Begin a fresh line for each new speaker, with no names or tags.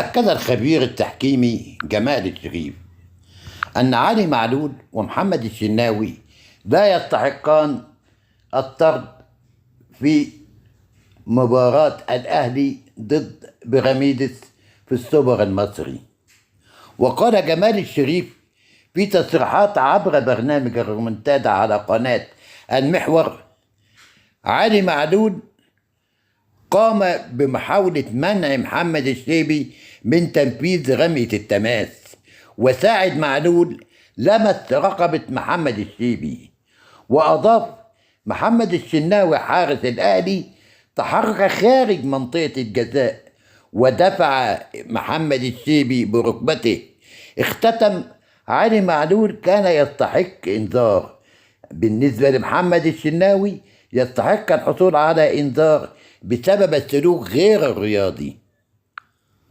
أكد الخبير التحكيمي جمال الشريف أن علي معلول ومحمد الشناوي لا يستحقان الطرد في مباراة الأهلي ضد بيراميدز في السوبر المصري. وقال جمال الشريف في تصريحات عبر برنامج الريمونتادا على قناة المحور: علي معلول قام بمحاولة منع محمد الشيبي من تنفيذ رمية التماس، وساعد معلول لمس رقبة محمد الشيبي. وأضاف: محمد الشناوي حارس الأهلي تحرك خارج منطقة الجزاء ودفع محمد الشيبي بركبته. اختتم: علي معلول كان يستحق إنذار، بالنسبة لمحمد الشناوي يستحق الحصول على إنذار بسبب السلوك غير الرياضي.